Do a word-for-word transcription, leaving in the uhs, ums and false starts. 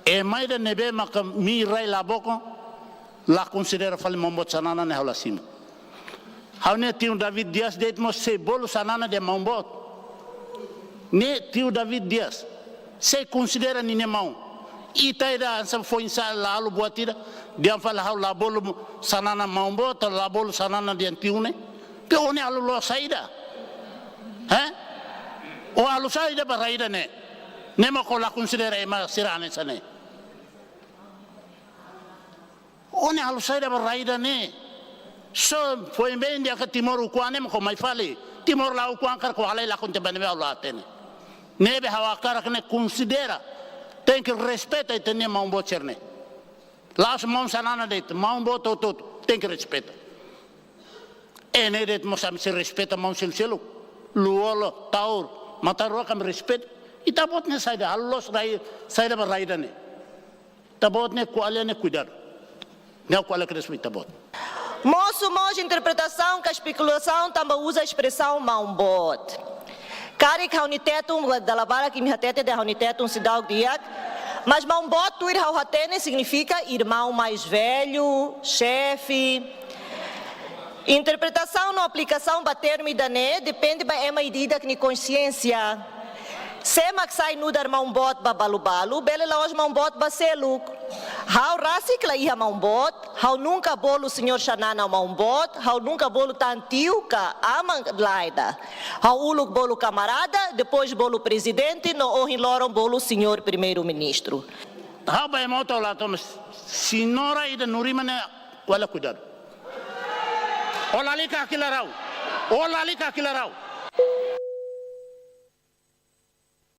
Ema ida ne'ebé maka imi rai la boko, la konsidera fali maun boot Xanana ne'e ha'u la simu. Ha'u-nia tiu David Dias de'it mós sei bolu Xanana dehan maun boot. Ne'e tiu David Dias sei konsidera ninia maun. Ita ida hanesan foin-sa'e la halo buat ida, dehan fali ha'u la bolu Xanana maun boot, la bolu Xanana dehan tiu ne'e. Entaun ó-nia halo loos saida? Hã? Ó halo saida ba rai ida ne'e? Ne'e mak ó la konsidera ema sira hanesan ne'e. Ó-nia halo saida ba rai ida ne'e? Só foin-been dehan katak Timor ukun an ne'e mak ó mai fali. Timor la ukun an karik ó halai lakon tiha ba ne'ebé ha'u la hatene. Ne'ebé ha'u hakarak ne'e konsidera. Tenke respeita ita-nia maun boot sira-ne'e. La'ós maun Xanana de'it, maun boot hotu-hotu. Tenke respeita. Ene de'it mós ami sei respeita maun seluk-seluk. Lú-Olo, Taur, Matan Ruak ami respeita. Ita-boot ne'e saida, halo loos rai, saida ba rai ida ne'e? Ita-boot ne'e ko'alia ne'e kuidadu. Ne'e ko'alia ke respeita ita-boot. Mosu mós interpretasaun ka espekulasaun tanba uza espresaun maun boot. Karik ha'u-nia tetun, dala barak imi hatete dehan ha'u-nia tetun seidauk di'ak. Mas maun boot tuir ha'u hatene signifika irmaun mais vellu, xefe. Interpretasaun no aplikasaun ba termu ida-ne'e depende ba ema ida-idak nia konxiénsia. Sé mak sai nu'udar maun boot ba balu-balu, bele la'ós maun boot ba seluk. Ha'u rasik la iha maun boot, ha'u nunka bolu señór Xanana maun boot, ha'u nunka bolu tan tiu ka aman, lae ida. Ha'u uluk bolu kamarada, depois bolu prezidente, no ohin loron bolu señór primeiru-ministru. Ha'u ba ema hotu ha'u la to'o, mas señora ida Nurima ne'e ko'alia kuidadu. Ó lalika hakilar ha'u. Ó lalika hakilar ha'u.